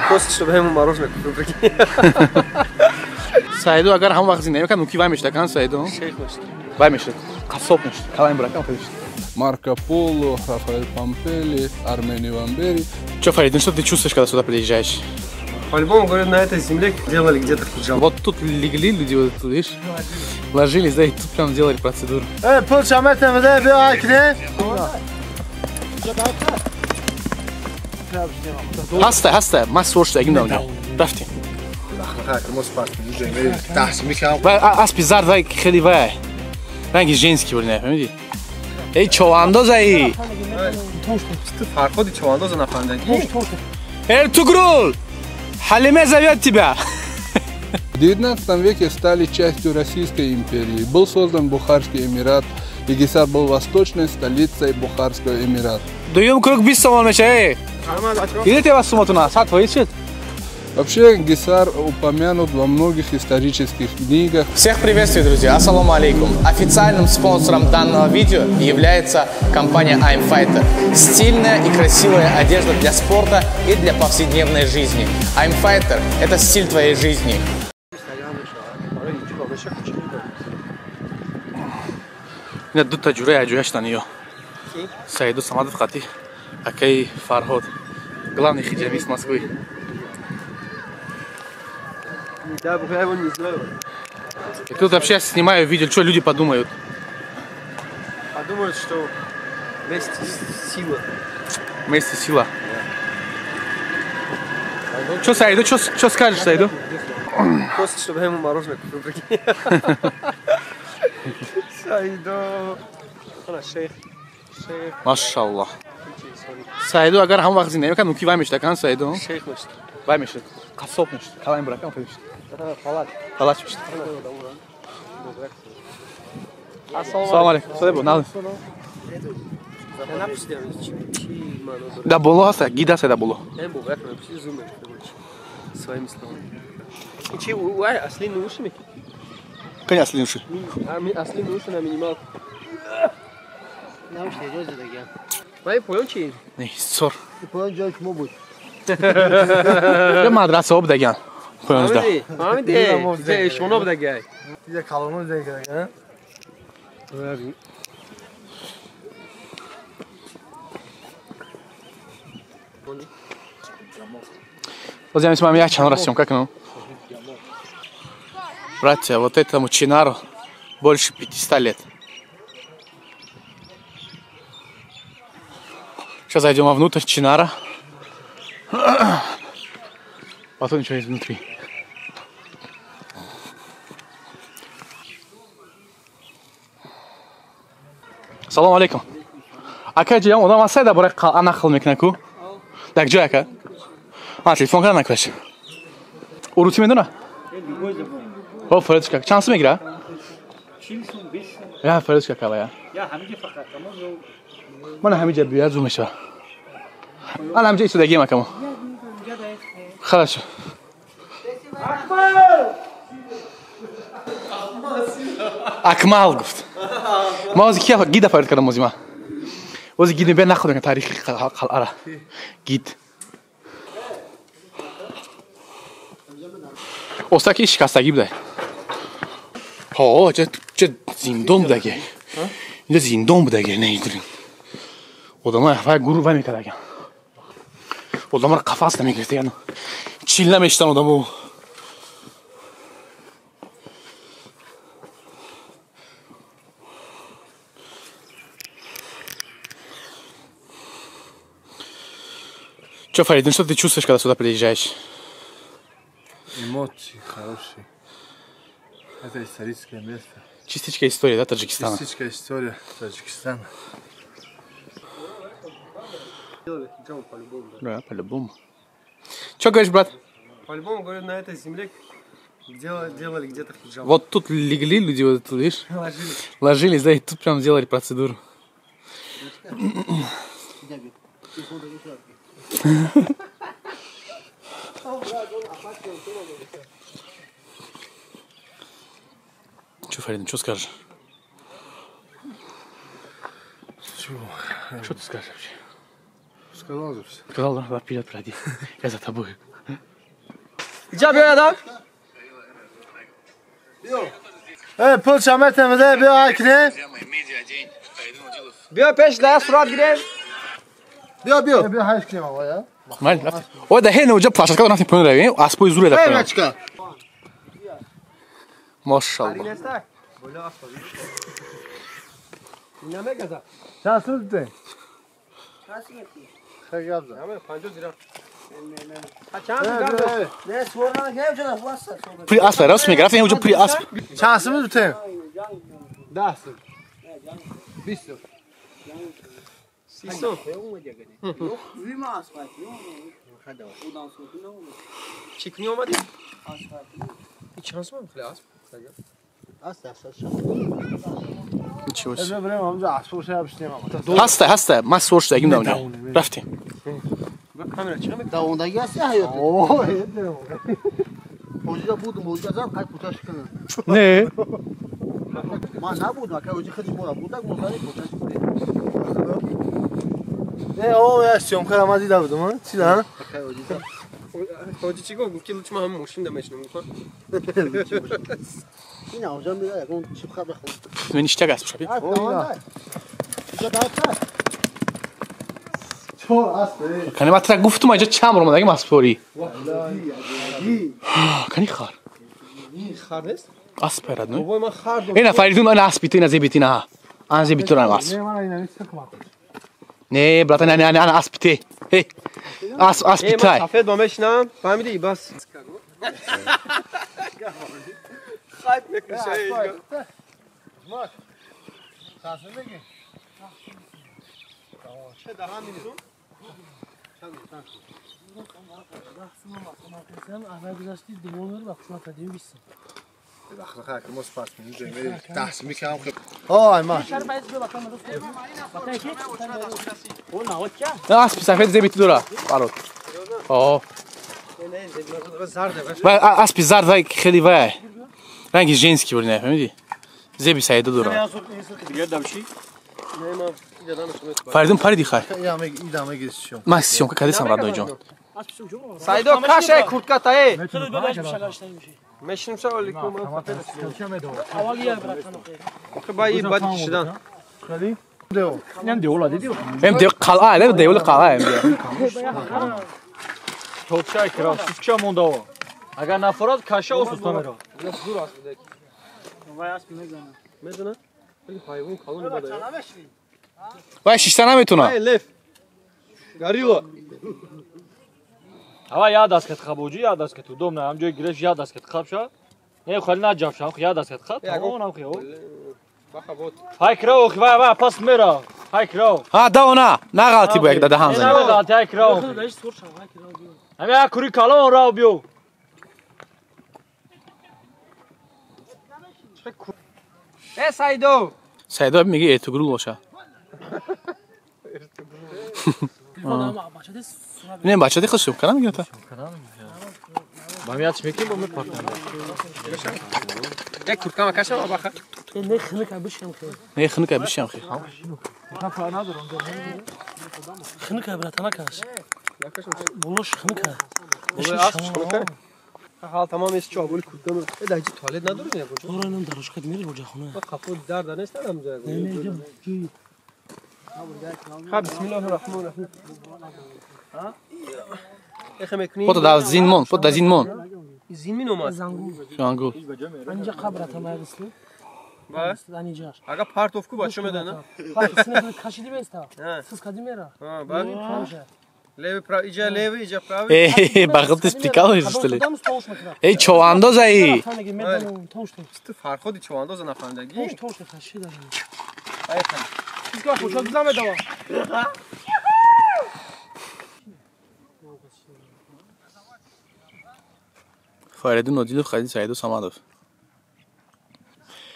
Просто, чтобы я ему мороженое купил, прикинь. Саиду агар ҳам вақт зиндагӣ мекард, мумкин вай мешуд, акан Саиду? Шейх мешуд. Вай мешуд. Қассоб мешуд. Калайн буракам мешуд. Марко Поло, Рафаэль Помпели, Армени Вамбери. Чё, Фарид, что ты чувствуешь, когда сюда приезжаешь? По-любому, говорю, на этой земле делали где-то хиджам. Вот тут легли люди, вот тут, видишь? Ложились, да, и тут прям делали процедуру. Хаста, хаста, мас соршда, агим давня. Рафтим. Аспи зард вай хеле вай. Ранги женский был, не фаҳмидӣ? Эй, човандоз ай! Ту Фарходи човандоза нафаҳмидагӣ? Эртугрул! Халиме зовет тебя! В 19 веке стали частью Российской империи. Был создан Бухарский эмират, и Гисар был восточной столицей Бухарского эмирата. Дуюм круг 20 сомон меша, эй! Идите вас суматуна, сад твои. Вообще Гисар упомянут во многих исторических книгах. Всех приветствую, друзья! Ассаламу алейкум! Официальным спонсором данного видео является компания I'm Fighter. Стильная и красивая одежда для спорта и для повседневной жизни. I'm Fighter – это стиль твоей жизни. Саиду Самадов Хати, Акей Фарход, главный хиджамист Москвы. Да, я его не знаю. И тут вообще снимаю видео, что люди подумают? Подумают, что вместе сила. Вместе сила. Да. Что, Саиду, что скажешь, Саиду? Просто, чтобы я ему мороженое купил, прикинь. Саиду. Шейх. Машаллах. Саиду агар ҳам вақт зиндагӣ мекард, мумкин вай мешуд, акан Саиду? Шейх мешуд. Вай мешуд. Қассоб мешуд. Калайн буракам мешуд. Палач. Палач мешуд. Салом алейкум. Салом алейкум. Да боло ҳаста, гид ҳаста да боло. Своими словами. Чи, вай, ослиные уши ми? Конечно, ослиные уши. Ослиные уши на минималку. Вай, поён чи? Не, сор. Поён ҷой шумо буд. Я мадраса об даган. Поёнда. Фаҳмидӣ? Шумо будагай. Я калоно даган. Вот с вами я чанора съемка, как ну? Братья, вот этому чинару больше 500 лет. Сейчас зайдем вовнутрь чинара. Потом что есть внутри. Салом алейкум. Ака ҷиям одам аст дар бораи қалъа нақл мекунад ку? Дар ҷой ака? А телефон карда накунаш. Урусӣ медона? О, фаридушка, чанд сум мегира? 40 сум, 20 сум. Я фаридушка кава я. Я ҳамиҷа фақат тамом ё ман ҳамиҷа биёд зум мешава. Ман ҳамиҷа истодагием акамо. Хорошо. Акмал гуфт. Ма ози кия гида фарид кардам ози ма. Ози гид мебия нақл мекунад таърихи қалъара. Гид. Остаки шикастагӣ будай. Ҳо, ча зиндон будаги. Инҷа зиндон будаги, не идрин. Одамай вай гурӯҳ вай мекардаган. Одамаро қафас намегирифтаган. Чил намешитан одамо. Чё, Фаридун, что ты чувствуешь, когда сюда приезжаешь? Эмоции хорошие. Это историческое место. Частичка истории, да, Таджикистана? Частичка истории Таджикистана. Да, по-любому. Чё говоришь, брат? По-любому, говорю, на этой земле делали где-то хиджаб. Вот тут легли люди, вот тут, видишь? Ложились. Ложились, да, и тут прям делали процедуру. Че, Фарина, что скажешь? Чего? Что ты скажешь вообще? Сказал же все. Сказал, да, вперед пройди. Я за тобой. Иҷа биё адам. Пул чамета меда биё айкне. Биё пеш да сурат гирем. Биё биё. Биё хайш кнем ава. Мал, ой, да хе, уже площадка у нас не понял, а спой зуре да. Эй, Машаллах. Чанд сум дидем? При асп, раз меграф, уже при асп. Чанд сум дидем? 10 сум. 20 сум. 30 сум. Чӣ кунӣ омадӣ? Чанд сум хеле асп? Ничего себе. Ҳаста, ҳаста, ман суор шудагим да унҷа. Рафтем. Давондаги ҳасти ҳаёт? Ҳоҷида будум, ҳоҷида зад, қай кӯча шикана. Не. Ман набудам, ака ҳоҷи хеле мора будак, мо зани кӯча шикана. Не, о, я съёмка ма дида будум, а? Чӣ да? Ҳоҷи чӣ гуфт? Гуфт ки лучше ман ҳам мошин да мешинам, гуфт. Ин авҷа мера ягон чипха бихӯр. Мен ништяк асп шаби. Кани ман тра гуфтум аҷа чанд бор омадагим аспорӣ. Кани хар. Хар нест? Асп пайрад, ну? Бобой ман хар дорам. Ина Фаридун, ана аспи ту, ина зеби ту, ина. Ана зеби ту рам асп. Не, братан, не, не, ана аспи те. Эй. Асп, аспи тай. Ман сафед ба мешинам, фаҳмидӣ? Бас. Хайп мекушай. Чӣ даҳан минисум? Аспи сафед зеби ту дора. Парод. О. Аспи зард вай хеле вай. Ранги женский буд, нафаҳмидӣ? Зеби саида дора. Фаридун париди хай. Ман съёмка кардесам родной ҷон. Саидо каше куртка тае. Мешинам ша алейкум. Охе ба и бад кишидан. Эм дев қалъа, эм девли қалъа эм. Топчай кира, сускча мондао. Агар нафарат каша осуста мера. Зур аст будак. Вай асп мезана. Мезана? Вали ҳайвон калони бада. Вай шишта наметуна. Эй лев. Горилла. Ава яд аст кат хабоҷи, яд аст кат удобно, ҳам ҷои гиреш яд аст кат хабша. Не, хали наҷафша, ҳам яд аст кат хаб. Тамом ҳам хиё. Баха бот. Ҳай кира, охи вай вай пас мера. Ҳай кира. Ҳа, давона, на ғалти бо як да даҳан зани. На ғалти ҳай кира. Ҳами як кури калон рао биё. Э Саидо. Саидо меги Эртугрул боша. Не, бача дихо съёмка намегирад. Ба мият мекунем, бо мепартам. Як куртка макашам баха. Не хнка бишам хе. Не хнка бишам хе. Хнка братана каш. Булош хнка. Ҳал тамом эс чо були куртка. Э даҷи туалет надорӣ не бо. Ора нам дарошкат мери бо ҷахона. Қафо дар да нест нам ҷа. Не не ҷи. Ха бисмиллаҳир раҳмонир раҳим. Эхе мекунӣ? Фото да зинмон, фото да зинмон. Зин мин омад. Зангул. Анҷа қабрата майрисли. Ба? Аниҷаш. Ага партовку бачо медана. Па кашиди беста. Сис кади мера. Ха, ба. Левый правый, иҷа левый, иҷа правый. Эй, бахтис прикалываешься, что ли? Эй, човандозаи. Ту Фарходи човандоза нафаҳмидаги? Тош, тош, кашида. Поехали. Чизга хушо гузамедава. Фаридун Одилов, Хадид Саиду Самадов.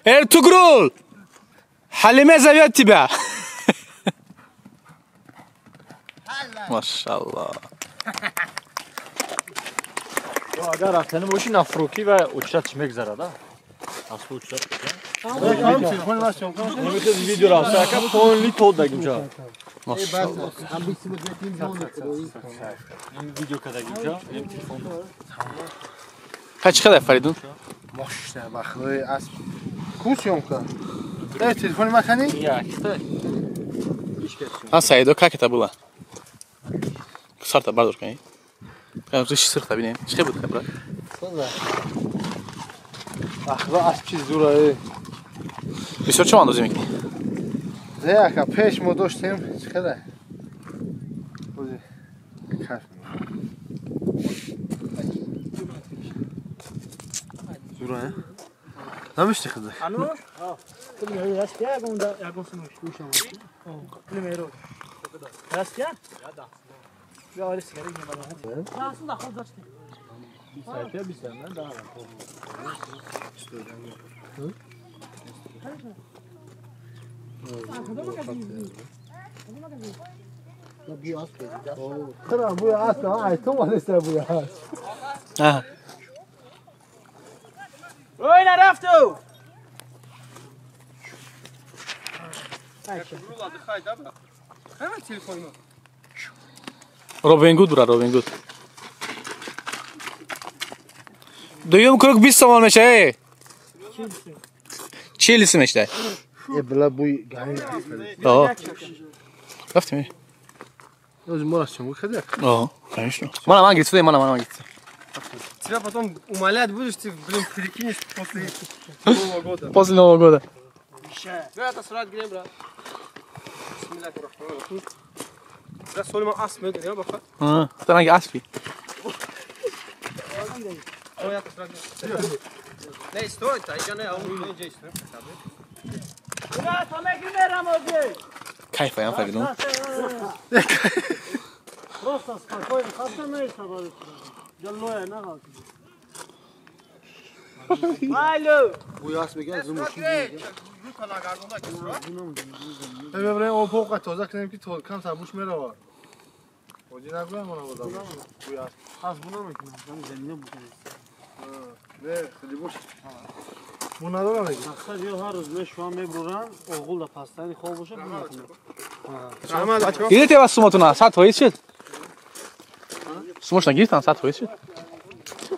Эртугрул! Халиме зовет тебя! Машаллах. Агар рафтани боши нафрукӣ ва учрат чӣ мегзарад, а? Асл учрат. Видео рафта, ака полни тод дагимча. Чӣ қадар, Фаридун? Мошина бахлои асп. Ку съёмка? Эй, телефони макани? А, Саидо, как это было? Сарта бардор кани. Сирта бинем. Чӣ буд, брат? Ахло асп чиз дура, эй. Бисёр чӣ андозӣ мекунӣ? Зе ака, пеш мо доштем, чӣ қадар? Бози. Кайф. Зура, намешти хиза? Ано? Ой, нарафту! Робин Гуд, брат, Робин Гуд. Дуюм круг 20 сомон меша, эй! 40 мешда. Э, бла буй гаин. О. Рафтем. О, конечно. Мана ман гитсу, мана ман гитсу. Тебя потом умолять будешь, ты, блин, перекинешь после Нового года. После Нового года. Это сурат грем, брат. Бисмиллахир-рахманир-рахим. Да, солима асп медон, я баха. А, таранги аспи. Не, стой, та иҷа не, ау, иҷа стой. Кайф аям, Фаридун. Просто спокойно, хаста неста бари. Ҷаллоя на Алло. Буй асп меган зумуш. Мебарем об ҳоқа тоза кунем ки кам сарбуш меравад. Оҷи нагӯям она боза. Буй асп. Асп буна мекунам, ҳам замина букунам. Не, хеле буш. Бу надорам меги. Мақсад ё ҳар рӯз мешувам мебурам, оғул да пастани хоб боша бу мекунам. Гирифте вас суматуна, 100% шуд? Сумошна гирифтан 100% шуд?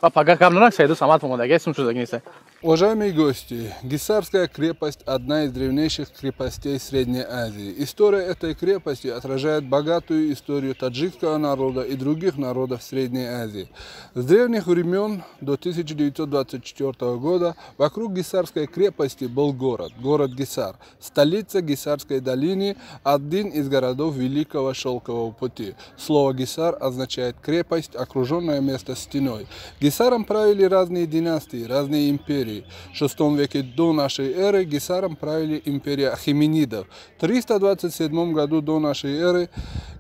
Ва пага гап нарак Саиду Самад омадаги, сум шудаги нест. Уважаемые гости, Гиссарская крепость – одна из древнейших крепостей Средней Азии. История этой крепости отражает богатую историю таджикского народа и других народов Средней Азии. С древних времен до 1924 года вокруг Гиссарской крепости был город, город Гиссар, столица Гиссарской долины, один из городов Великого Шелкового пути. Слово «Гиссар» означает «крепость, окруженное место стеной». Гиссаром правили разные династии, разные империи. В VI веке до нашей эры Гиссаром правили империя Ахеменидов. В 327 году до нашей эры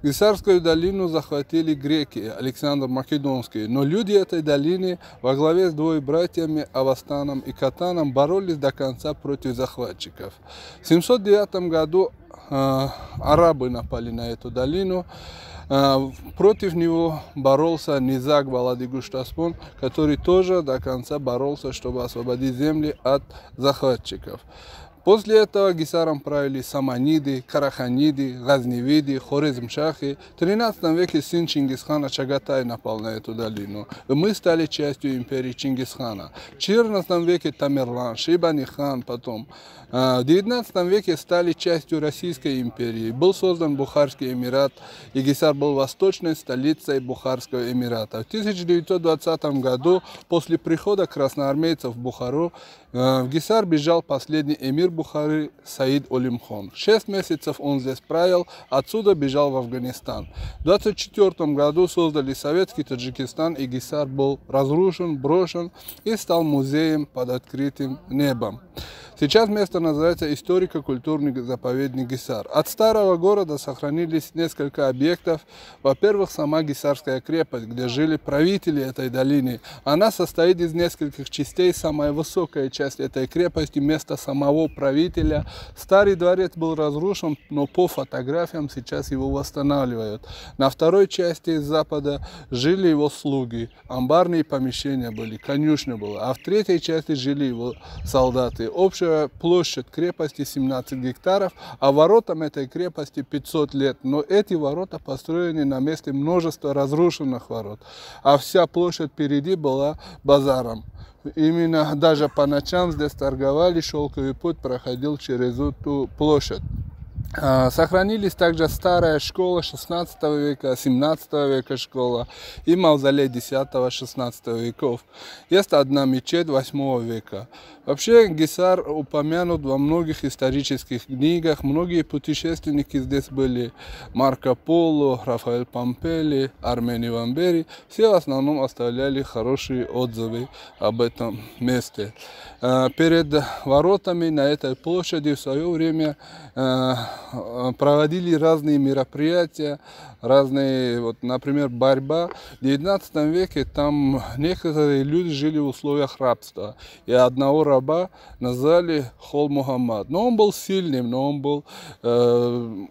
Гиссарскую долину захватили греки, Александр Македонский. Но люди этой долины во главе с двумя братьями Авастаном и Катаном боролись до конца против захватчиков. В 709 году арабы напали на эту долину. Против него боролся Низак Баладигуштаспон, который тоже до конца боролся, чтобы освободить земли от захватчиков. После этого Гиссаром правили саманиды, караханиды, газневиды, хорезмшахи. В 13 веке сын Чингисхана Чагатай напал на эту долину. И мы стали частью империи Чингисхана. В 14 веке Тамерлан, Шибани хан потом. В 19 веке стали частью Российской империи. Был создан Бухарский эмират, и Гиссар был восточной столицей Бухарского эмирата. В 1920 году, после прихода красноармейцев в Бухару, в Гиссар бежал последний эмир Бухары Саид Олимхон. 6 месяцев он здесь правил, отсюда бежал в Афганистан. В 1924 году создали советский Таджикистан, и Гиссар был разрушен, брошен и стал музеем под открытым небом. Сейчас место называется историко-культурный заповедник Гиссар. От старого города сохранились несколько объектов. Во-первых, сама Гиссарская крепость, где жили правители этой долины. Она состоит из нескольких частей. Самая высокая часть этой крепости – место самого правителя. Старый дворец был разрушен, но по фотографиям сейчас его восстанавливают. На второй части с запада жили его слуги. Амбарные помещения были, конюшня была. А в третьей части жили его солдаты. Общая Общая площадь крепости 17 гектаров, а воротам этой крепости 500 лет. Но эти ворота построены на месте множества разрушенных ворот. А вся площадь впереди была базаром. Именно даже по ночам здесь торговали, шелковый путь проходил через эту площадь. Сохранились также старая школа 16 века, 17 века школа и мавзолей 10-16 веков. Есть одна мечеть 8 века. Вообще Гисар упомянут во многих исторических книгах. Многие путешественники здесь были. Марко Поло, Рафаэль Помпели, Армени Вамбери. Все в основном оставляли хорошие отзывы об этом месте. Перед воротами на этой площади в свое время проводили разные мероприятия, разные, вот, например, борьба. В 19 веке там некоторые люди жили в условиях рабства. И одного раба назвали Хол Мухаммад. Но он был сильным, но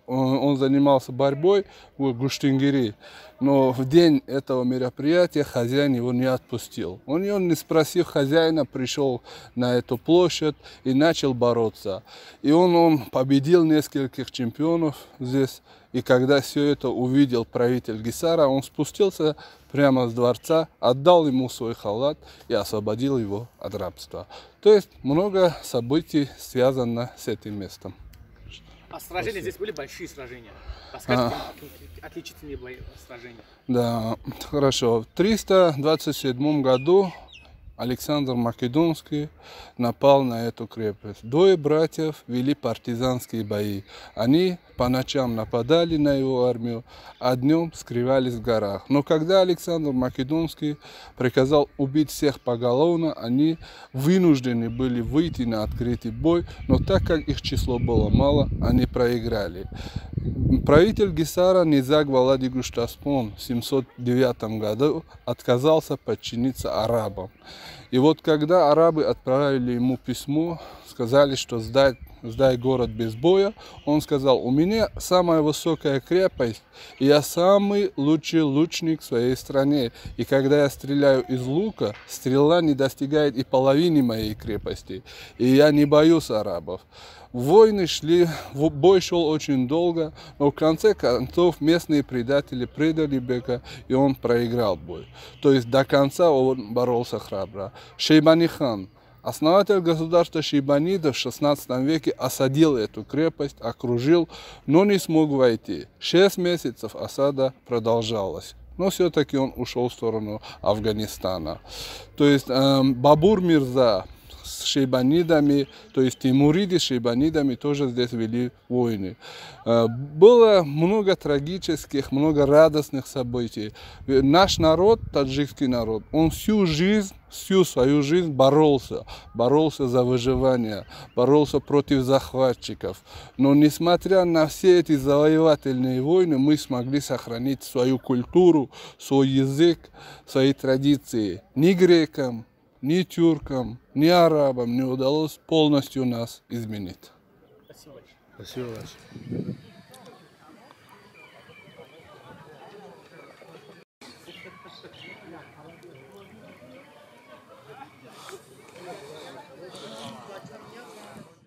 он занимался борьбой в Гуштингири. Но в день этого мероприятия хозяин его не отпустил. Он, не спросив хозяина, пришел на эту площадь и начал бороться. И он победил нескольких чемпионов здесь. И когда все это увидел правитель Гисара, он спустился прямо с дворца, отдал ему свой халат и освободил его от рабства. То есть много событий связано с этим местом. А сражения здесь были большие сражения? Расскажите отличительные сражения. Да, хорошо. В 327 году Александр Македонский напал на эту крепость. Двое братьев вели партизанские бои. Они по ночам нападали на его армию, а днем скрывались в горах. Но когда Александр Македонский приказал убить всех поголовно, они вынуждены были выйти на открытый бой, но так как их число было мало, они проиграли. Правитель Гисара Низаг Валади Гуштаспон в 709 году отказался подчиниться арабам. И вот когда арабы отправили ему письмо, сказали, что сдай город без боя, он сказал: у меня самая высокая крепость, и я самый лучший лучник в своей стране. И когда я стреляю из лука, стрела не достигает и половины моей крепости, и я не боюсь арабов. Войны шли, бой шел очень долго, но в конце концов местные предатели предали бека, и он проиграл бой. То есть до конца он боролся храбро. Шейбани хан, основатель государства Шейбанидов в 16 веке, осадил эту крепость, окружил, но не смог войти. 6 месяцев осада продолжалась. Но все-таки он ушел в сторону Афганистана. То есть Бабур Мирза с шейбанидами, то есть тимуриды с шейбанидами тоже здесь вели войны. Было много трагических, много радостных событий. Наш народ, таджикский народ, он всю жизнь, всю свою жизнь боролся. Боролся за выживание, боролся против захватчиков. Но несмотря на все эти завоевательные войны, мы смогли сохранить свою культуру, свой язык, свои традиции. Ни грекам, ни тюркам, ни арабам не удалось полностью нас изменить. Спасибо большое. Спасибо большое.